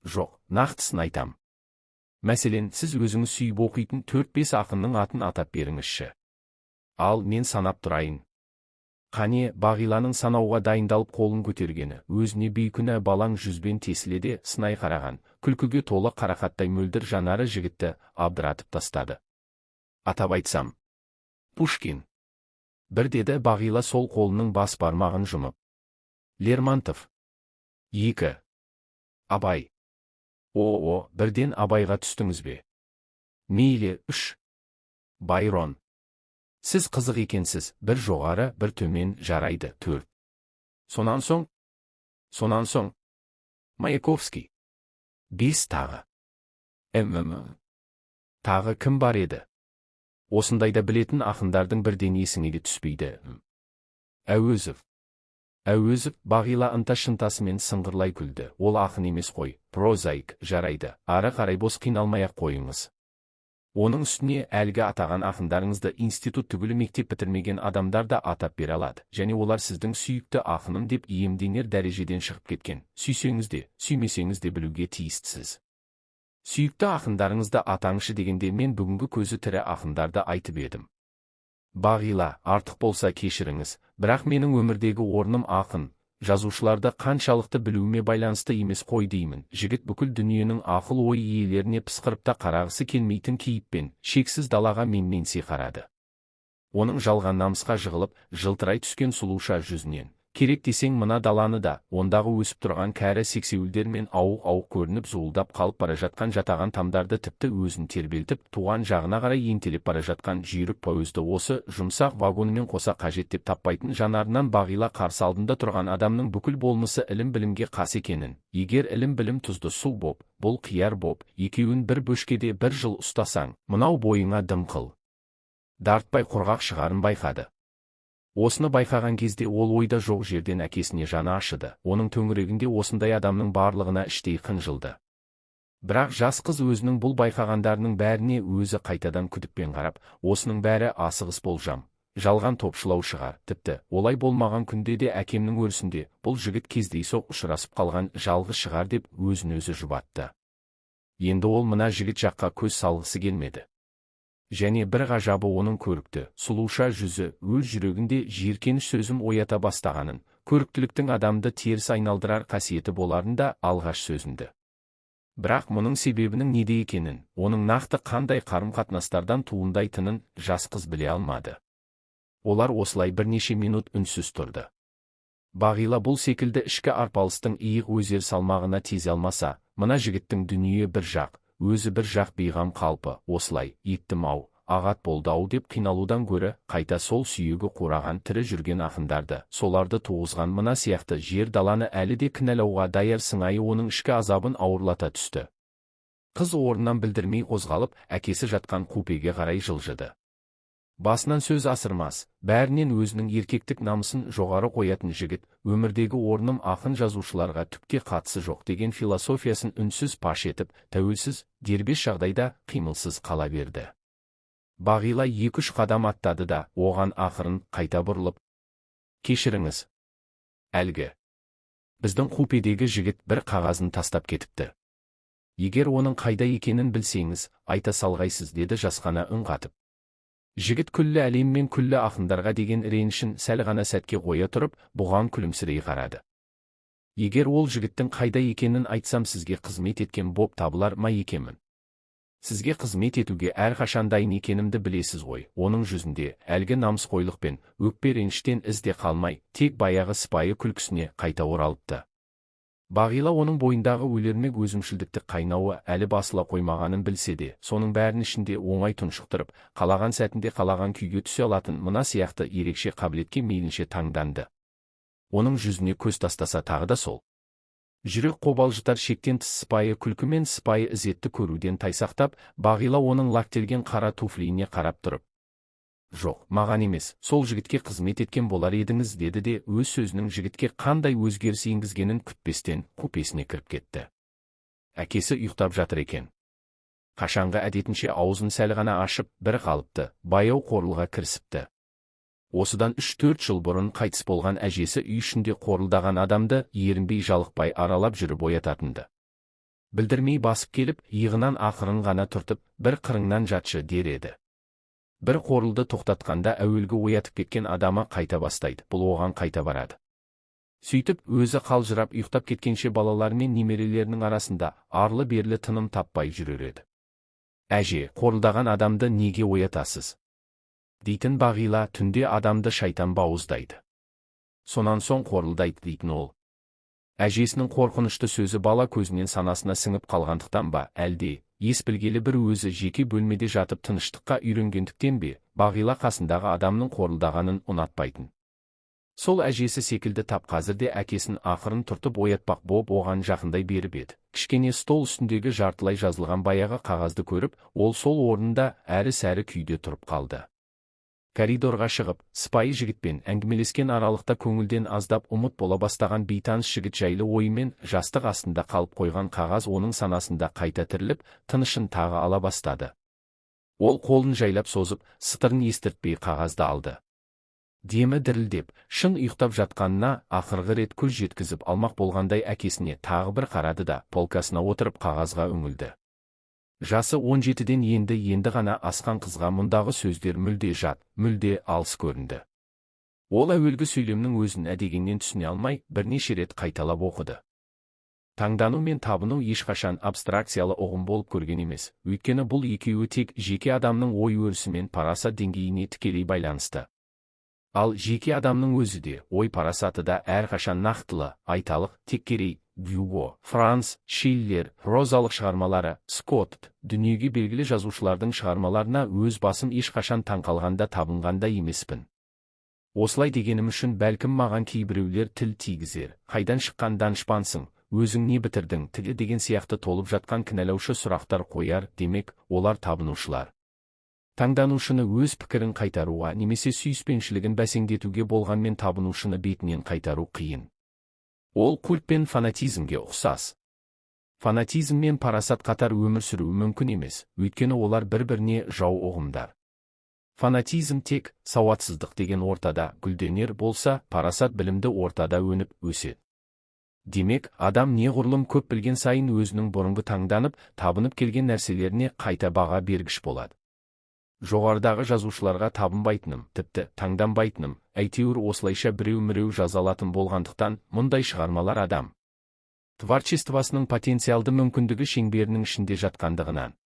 Жоқ, нақтысын айтам. Мәселен, сіз өзіңіз сүйіп оқитын 4-5 ақынның атын атап беріңізші. Ал, мен санап тұрайын. Қане, Бағиланың санауға дайындалып қолын көтергені, өзіне бейкүнә балаң жүзбен тесіле де сынай қараған, күлкіге толы қарақаттай мөлдір жанары жігітті абдыратып тастады. Атап айтсам. Пушкин. Бір, деді Бағила сол қолының бас бармағын жұмып. Лермонтов. Екі. Абай. О, бірден Абайға түстіңіз бе? Мейлі, үш. Байрон. Сіз қызық екенсіз, бір жоғары, бір төмен, жарайды, төрт. Сонан соң? Сонан соң. Маяковский. Бес тағы. Мм. Тағы кім бар еді? Осындайда білетін ақындардың бірден есіңе де түспейді. Әуезов. Әуезов, Бағила ынта-шынтасымен сыңғырлай күлді. Ол ақын емес қой, прозаик, жарайды, ары қарай бос қиналмай-ақ қойыңыз. Оның үстіне әлгі атаған ақындарыңызды институт түгілі мектеп бітірмеген адамдар да атап бере алады, және олар сіздің сүйікті ақыным деп иемденер дәрежеден шығып кеткен, сүйсеңіз де, сүймесеңіз де білуге тиістісіз. Сүйікті ақындарыңызды атаңызшы дегенде мен бүгінгі көзі тірі ақындарды айтып едім. Бағила, артық болса кешіріңіз, бірақ менің өмірдегі орным ақын, жазушыларды қаншалықты білуіме байланысты емес қой деймін. Жігіт бүкіл дүниенің ақыл ой иелеріне пысқырып та қарағысы келмейтін кейіппен, шексіз далаға менменси қарады. Оның жалған намысқа жығылып, жылтырай түскен сұлуша жүзінен, керек десең мына даланы да, ондағы өсіп тұрған кәрі сексеуілдер мен ауық-ауық көрініп зуылдап қалып бара жатқан жатаған тамдарды, тіпті өзін тербелтіп, туған жағына қарай ентелеп бара жатқан жүйрік пойызды осы жұмсақ вагонымен қоса қажет деп таппайтын жанарынан Бағила қарсы алдында тұрған адамның бүкіл болмысы ілім-білімге қас екенін, егер ілім-білім тұзды су боп, бұл қияр боп, екеуін бір бөшкеде бір жыл ұстасаң, мынау бойыңа дымқыл тартпай құрғақ шығарын байқады. Осыны байқаған кезде ол ойда жоқ жерден әкесіне жаны ашыды, оның төңірегінде осындай адамның барлығына іштей қынжылды. Бірақ жас қыз өзінің бұл байқағандарының бәріне өзі қайтадан күдікпен қарап, осының бәрі асығыс болжам, жалған топшылау шығар, тіпті олай болмаған күнде де әкемнің өрісінде бұл жігіт кездейсоқ ұшырасып қалған жалғыз шығар деп өзін өзі жұбатты. Енді ол мына жігіт жаққа көз салғысы келмеді. Және бір ғажабы, оның көрікті, сұлуша жүзі өз жүрегінде жиіркеніш сезім оята бастағанын, көріктіліктің адамды теріс айналдырар қасиеті боларын да алғаш сезінді. Бірақ мұның себебінің неде екенін, оның нақты қандай қарым-қатынастардан туындайтынын жас қыз біле алмады. Олар осылай бірнеше минут үнсіз тұрды. Бағила бұл секілді ішкі арпалыстың иық үзер салмағына тезе алмаса, мына жігіттің дүние бір жақ, өзі бір жақ бейғам қалпы, осылай, еттім-ау, ағат болды-ау деп қиналудан гөрі, қайта сол сүйегі қураған тірі жүрген ақындарды, соларды туғызған мына сияқты жер даланы әлі де кінәлауға даяр сыңайы оның ішкі азабын ауырлата түсті. Қыз орнынан білдірмей қозғалып, әкесі жатқан купеге қарай жылжыды. Басынан сөз асырмас, бәрінен өзінің еркектік намысын жоғары қоятын жігіт, өмірдегі орным ақын жазушыларға түкке қатысы жоқ деген философиясын үнсіз паш етіп, тәуелсіз, дербес жағдайда қимылсыз қала берді. Бағила екі-үш қадам аттады да, оған ақырын қайта бұрылып: «Кешіріңіз. Әлгі. Біздің купедегі жігіт бір қағазын тастап кетіпті. Егер оның қайда екенін білсеңіз, айта салғайсыз», – деді жасқана үн қатып. Жігіт күллі әлем мен күллі ақындарға деген ренішін сәл ғана сәтке қоя тұрып, бұған күлімсірей қарады. Егер ол жігіттің қайда екенін айтсам, сізге қызмет еткен боп табылар ма екенмін? Сізге қызмет етуге әрқашан дайын екенімді білесіз ғой. Оның жүзінде әлгі намысқойлық пен өкпе реніштен із де қалмай, тек баяғы сыпайы күлкісіне қайта оралыпты. Бағила оның бойындағы өлермек өзімшілдікті қайнауы әлі басыла қоймағанын білсе де, соның бәрін ішінде оңай тұншықтырып, қалаған сәтінде қалаған күйге түсе алатын мына сияқты ерекше қабілетке мейлінше таңданды. Оның жүзіне көз тастаса, тағы да сол жүрек қобалжытар шектен тыс сыпайы күлкі мен сыпайы ізетті көруден тайсақтап, Бағила оның лактелген қара туфлиіне қарап тұрып: «Жоқ, маған емес, сол жігітке қызмет еткен болар едіңіз», – деді де, өз сөзінің жігітке қандай өзгеріс енгізгенін күтпестен, купесіне кіріп кетті. Әкесі ұйықтап жатыр екен. Қашанғы әдетінше аузын сәл ғана ашып, бір қалыпты, баяу қорылға кірісіпті. Осыдан 3-4 жыл бұрын қайтыс болған әжесі үй ішінде қорылдаған адамды ерінбей жалықпай аралап жүріп оятатын-ды. Білдірмей басып келіп, иығынан ақырын ғана түртіп, бір қырыңнан жатшы дер еді. Бір қорылды тоқтатқанда әуелгі оятып кеткен адамы қайта бастайды, бұл оған қайта барады. Сөйтіп, өзі қалжырап ұйықтап кеткенше балалар мен немерелерінің арасында арлы-берлі тыным таппай жүрер еді. Әже, қорылдаған адамды неге оятасыз? Дейтін Бағила, түнде адамды шайтан бауыздайды. Сонан соң қорылдайды дейтін ол. Әжесінің қорқынышты сөзі бала көзінен санасына сіңіп қалғандықтан ба, әлде, ес білгелі бір өзі жеке бөлмеде жатып тыныштыққа үйренгендіктен бе, Бағила қасындағы адамның қорылдағанын ұнатпайтын. Сол әжесі секілді тап қазірде әкесін ақырын түртіп оятпақ боп оған жақындай беріп еді. Кішкене стол үстіндегі жартылай жазылған баяғы қағазды көріп, ол сол орнында әрі-сәрі күйде тұрып қалды. Коридорға шығып, сыпайы жігітпен әңгімелескен аралықта көңілден аздап ұмыт бола бастаған бейтаныс жігіт жайлы ойымен жастық астында қалып қойған қағаз оның санасында қайта тіріліп, тынышын тағы ала бастады. Ол қолын жайлап созып, сытырын естіртпей қағазды алды. Демі дірілдеп, шын ұйықтап жатқанына ақырғы рет көз жеткізіп алмақ болғандай әкесіне тағы бір қарады да, полкасына отырып қағазға үңілді. Жасы 17-ден енді ғана асқан қызға мұндағы сөздер мүлде жат, мүлде алыс көрінді. Ол әуелгі сөйлемнің өзін әдегеннен түсіне алмай, бірнеше рет қайталап оқыды. Таңдану мен табыну ешқашан абстракциялы ұғым болып көрген емес, өйткені бұл екеуі тек жеке адамның ой өрісі мен парасат деңгейіне тікелей байланысты. Ал жеке адамның өзі де, ой парасаты да әрқашан нақтылы, айталық, теккерей, Гюго, Франц, Шиллер, прозалық шығармалары, Скотт, дүниеге белгілі жазушылардың шығармаларына өз басым ешқашан таңқалғанда табынғанда емеспін. Осылай дегенім үшін бәлкім маған кейбіреулер тіл тигізер, қайдан шыққан данышпансың, өзің не бітірдің, тілі деген сияқты толып жатқан кінәлаушы сұрақтар қояр, демек, олар табынушылар. Таңданушыны өз пікірін қайтаруға немесе сүйіспеншілігін бәсеңдетуге болғанмен табынушыны бетінен қайтару қиын. Ол культ пен фанатизмге ұқсас. Фанатизм мен парасат қатар өмір сүруі мүмкін емес, өйткені олар бір-біріне жау ұғымдар. Фанатизм тек сауатсыздық деген ортада гүлденер болса, парасат білімді ортада өніп өседі. Демек, адам неғұрлым көп білген сайын өзінің бұрынғы таңданып, табынып келген нәрселеріне қайта баға бергіш болады. Жоғарыдағы жазушыларға табынбайтыным, тіпті таңданбайтыным, әйтеуір осылайша біреу-міреу жаза алатын болғандықтан, мұндай шығармалар адам творчествосының потенциалды мүмкіндігі шеңберінің ішінде жатқандығынан.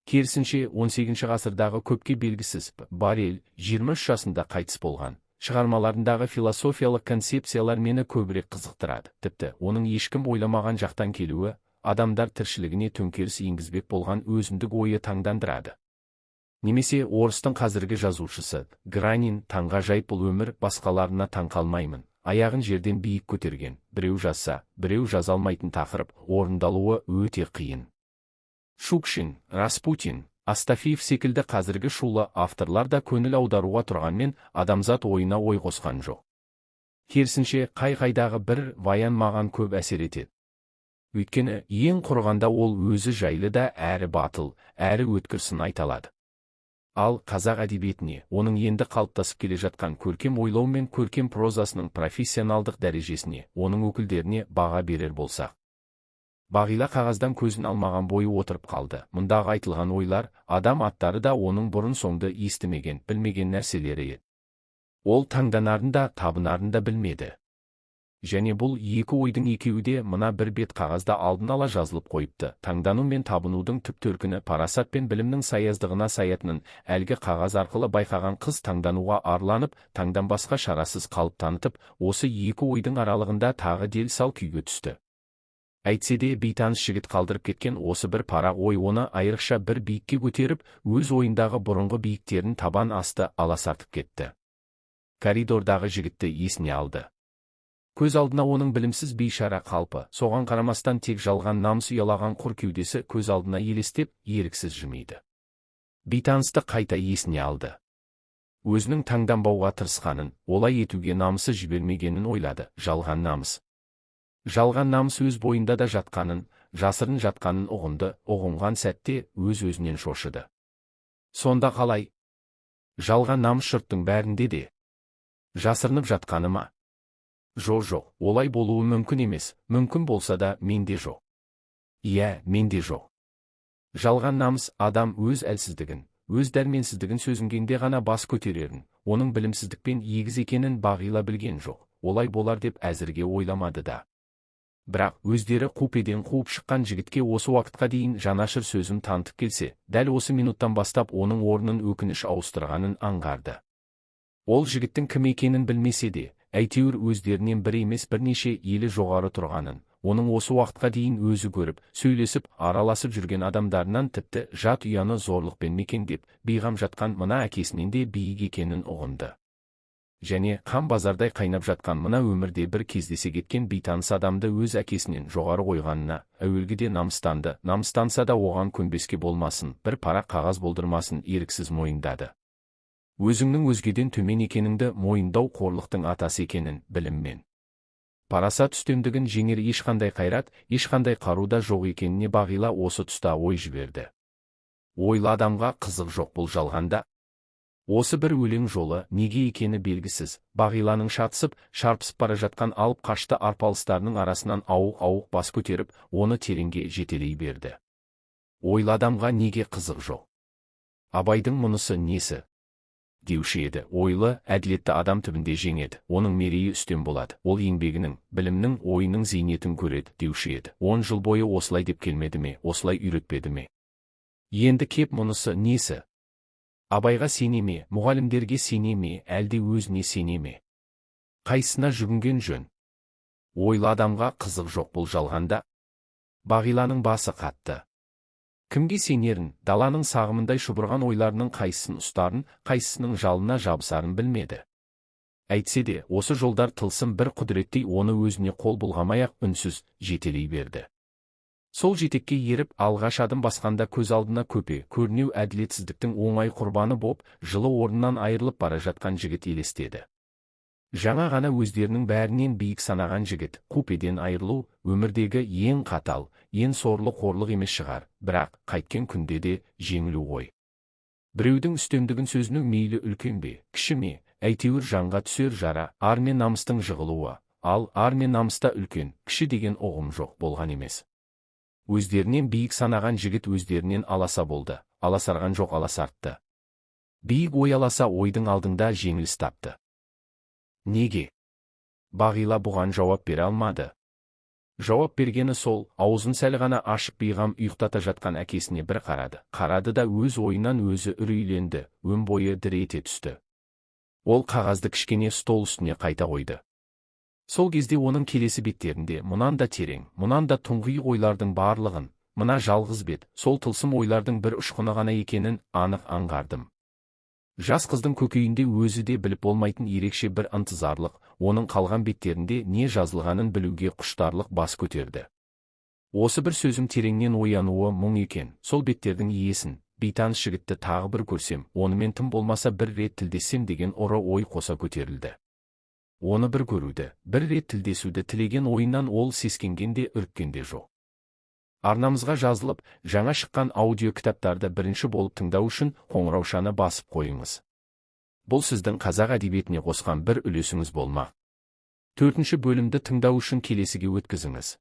Керісінше, 18 ғасырдағы көпке белгісіз Барель 23 жасында қайтыс болған. Шығармаларындағы философиялық концепциялар мені көбірек қызықтырады. Тіпті, оның ешкім ойламаған жақтан келуі, адамдар тіршілігіне төңкеріс енгізбек болған өзіндік ойы таңдандырады. Немесе орыстың қазіргі жазушысы Гранин таңғажайып бұл өмір басқаларына таңқалмаймын, аяғын жерден биік көтерген, біреу жазса, біреу жаза алмайтын тақырып, орындалуы өте қиын. Шукшин, Распутин, Астафьев секілді қазіргі шулы авторлар да көңіл аударуға тұрғанмен адамзат ойына ой қосқан жоқ. Керісінше, қай-қайдағы бір Ваян маған көп әсер етеді. Өйткені, ең құрығанда ол өзі жайлы да әрі батыл, әрі өткір сын айта алады. Ал қазақ әдебиетіне, оның енді қалыптасып келе жатқан көркем ойлау мен көркем прозасының профессионалдық дәрежесіне, оның өкілдеріне баға берер болсақ. Бағила қағаздан көзін алмаған бойы отырып қалды. Мұндағы айтылған ойлар, адам аттары да оның бұрын соңды естімеген, білмеген нәрселері еді. Ол таңданарын да, табынарын да білмеді. Және бұл екі ойдың екеуі де мына бір бет қағазда алдын ала жазылып қойыпты. Таңдану мен табынудың түп төркіні парасат пен білімнің саяздығына саятынын әлгі қағаз арқылы байқаған қыз таңдануға арланып, таңданбасқа шарасыз қалып танытып, осы екі ойдың аралығында тағы дел сал күйге түсті. Әйтсе де бейтаныс жігіт қалдырып кеткен осы бір парақ ой оны айрықша бір биікке көтеріп, өз ойындағы бұрынғы биіктерін табан асты аласартып кетті. Коридордағы жігітті есіне алды. Көз алдына оның білімсіз бейшара қалпы, соған қарамастан тек жалған намыс ұялаған құр кеудесі көз алдына елестеп, еріксіз жымиды. Бейтанысты қайта есіне алды. Өзінің таңданбауға тырысқанын, олай етуге намысы жібермегенін ойлады, жалған намыс. Жалған намыс өз бойында да жатқанын, жасырын жатқанын ұғынды, ұғынған сәтте өз-өзінен шошыды. Сонда қалай? Жалған намыс жұрттың бәрінде де жасырынып жатқаны ма? Жоқ, олай болуы мүмкін емес, мүмкін болса да менде жоқ. Иә, менде жоқ. Жалған намыс адам өз әлсіздігін, өз дәрменсіздігін сезінгенде ғана бас көтерерін, оның білімсіздікпен егіз екенін Бағила білген жоқ, олай болар деп әзірге ойламады да. Бірақ өздері купеден қуып шыққан жігітке осы уақытқа дейін жанашыр сөзім танытып келсе, дәл осы минуттан бастап оның орнын өкініш ауыстырғанын аңғарды. Ол жігіттің кім екенін білмесе де, әйтеуір өздерінен бір емес бірнеше елі жоғары тұрғанын, оның осы уақытқа дейін өзі көріп, сөйлесіп, араласып жүрген адамдарынан, тіпті жат ұяны зорлықпен мекендеп, бейғам жатқан мына әкесінен де биік екенін ұғынды. Және қан базардай қайнап жатқан мына өмірде бір кездесе кеткен бейтаныс адамды өз әкесінен жоғары қойғанына әуелгіде намыстанды, намыстанса да оған көнбеске болмасын, бір парақ қағаз болдырмасын еріксіз мойындады. Өзіңнің өзгеден төмен екеніңді мойындау қорлықтың атасы екенін, біліммен парасат үстемдігін жеңер ешқандай қайрат, ешқандай қару да жоқ екеніне Бағила осы тұста ой жіберді. Ойлы адамға қызық жоқ бұл жалғанда. Осы бір өлең жолы, неге екені белгісіз, Бағиланың шатысып, шарпысып бара жатқан алып қашты арпалыстарының арасынан ауық-ауық бас көтеріп, оны тереңге жетелей берді. Ойлы адамға неге қызық жоқ? Абайдың мұнысы несі? Деуші еді, ойлы, әділетті адам түбінде жеңеді, оның мерейі үстем болады, ол еңбегінің, білімнің, ойының зейнетін көреді, деуші еді. 10 жыл бойы осылай деп келмеді ме, осылай үйретпеді ме? Енді кеп мұнысы несі? Абайға сене ме, мұғалімдерге сене ме, әлде өзіне сене ме? Қайсысына жүгінген жөн? Ойлы адамға қызық жоқ бұл жалғанда. Бағиланың басы қатты. Кімге сенерін, даланың сағымындай шұбырған ойларының қайсысын ұстарын, қайсысының жалына жабысарын білмеді. Әйтсе де, осы жолдар тылсым бір құдіреттей оны өзіне қол бұлғамай-ақ үнсіз жетелей берді. Сол жетекке еріп, алғаш адым басқанда көз алдына көпе көрнеу әділетсіздіктің оңай құрбаны боп, жылы орнынан айырылып бара жатқан жігіт елестеді. Жаңа ғана өздерінің бәрінен биік санаған жігіт, купеден айырылу, өмірдегі ең қатал, ең сорлы қорлық емес шығар, бірақ қайткен күнде де жеңілу ғой. Біреудің үстемдігін сөзінің мейлі үлкен бе, кіші ме, әйтеуір жанға түсер жара, ар мен намыстың жығылуы, ал ар мен намыста үлкен, кіші деген ұғым жоқ болған емес. Өздерінен биік санаған жігіт өздерінен аласа болды, аласарған жоқ, аласартты. Биік ой аласа ойдың алдында жеңіліс тапты. Неге? Бағила бұған жауап бере алмады. Жауап бергені сол, аузын сәл ғана ашып бейғам ұйықтата жатқан әкесіне бір қарады. Қарады да өз ойынан өзі үрейленді, өн бойы дір ете түсті. Ол қағазды кішкене стол үстіне қайта қойды. Сол кезде оның келесі беттерінде мұнан да терең, мұнан да тұңғиық ойлардың барлығын, мына жалғыз бет, сол тылсым ойлардың бір ұшқыны ғана екенін анық аңғардым. Жас қыздың көкейінде өзі де біліп болмайтын ерекше бір ынтызарлық, оның қалған беттерінде не жазылғанын білуге құштарлық бас көтерді. Осы бір сөзім тереңнен оянуы мұң екен, сол беттердің иесін, бейтаныс жігітті тағы бір көрсем, онымен тым болмаса бір рет тілдессем деген ұры ой қоса көтерілді. Оны бір көруді, бір рет тілдесуді тілеген ойынан ол сескенген де, үріккен де жоқ. Арнамызға жазылып, жаңа шыққан аудио кітаптарды бірінші болып тыңдау үшін қоңыраушаны басып қойыңыз. Бұл сіздің қазақ әдебиетіне қосқан бір үлесіңіз болмақ. 4-ші бөлімді тыңдау үшін келесіге өткізіңіз.